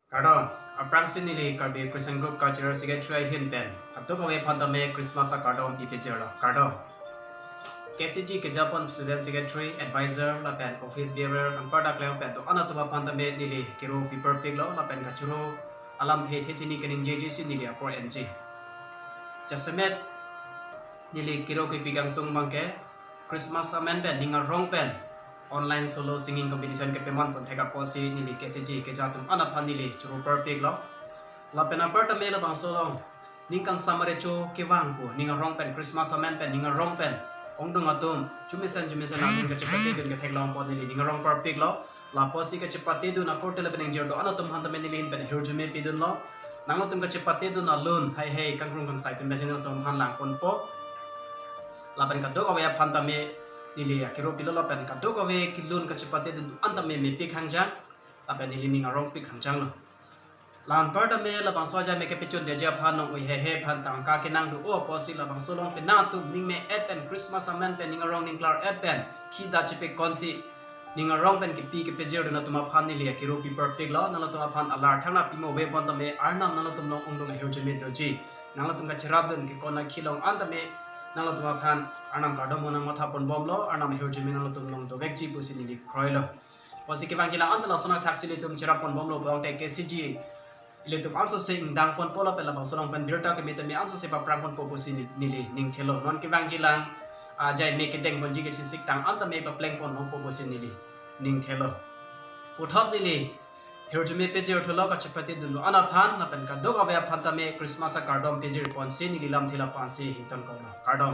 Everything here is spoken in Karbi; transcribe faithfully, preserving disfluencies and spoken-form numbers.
Kardom, aphrangsi neli Karbi Christian Group Cultural Secretary ahin pen kadokave aphan tame Christmas akardom pipejirlo. Kardom. K C G kejapon President Secretary, Advisor lapen Office Bearer anparta klem pen do-an atum aphan tame neli kero piper piklo lapen kachoro alamthe the chini keningjeji si neli apor enji. Jasemet neli kero kepi kangtung abangke Christmas amen pen ning arong pen online solo singing competition kepaman pon thek apotsi neli K C G keja atum an aphan neli choro per piklo. Lapen apar tame labangso along ning kangsam arecho kevang pu ning arong pen Christmas amen pen ning arong pen ongdung atum chumesen chumesen atum kachepate dun ketheklong apot neli ning arong per piklo. Lapusi kachepate dun akorte lapen ingjir do-an atum aphan tame neli ahin pen hirjume pidunlo. Nanglitum kachepate dun alun hai hai kangkrung kangsai atum besi nangtum aphan langponpo. Lapen kadokave aphan tame neli akero pilo lapen kadokave kelun kachepate dun an tame mepik hangjang. Lapen neli ning arong pik hangjanglo. La anpar tame labangso ajai me kepechun deji aphan nong ui hehe aphan tangka kenang do-o apotsi labangso along penang atum ning me-et pen Christmas amen pen ning arong ning klar-et pen khida chepik konsi ning arong pen kepi kepejir dun atum aphan neli akero piper piklo. Nanglitum aphan alar thangna pimo ave pon tame Arnam nanglitum along ongdung ahirjume doji. Nanglitum kacherap dun kekon akhilong an tame nanglitum aphan Arnam kardom honang matha ponbomlo, Arnam ahirjume nanglitum along dovekji pusi neli kroilo. Pusi kevangji lang anta lason athaksi ilitum cherap ponbomlo pulote K C G ilitum ansose ingdang ponpo lapen labangso along pen birta keme tame ansose paprang ponpo pusi ni-, neli ning thelo. Non kevangji lang ajai me kedeng ponji kechisik tang an tame papleng ponbompo pusi neli ning thelo. Puthot neli hirjume pejir thulo kachepate dun do-an aphan lapen kadokave aphan tame Christmas akardom pejir ponsi neli lamthe la-ansi ingtonkoklo. Kardom.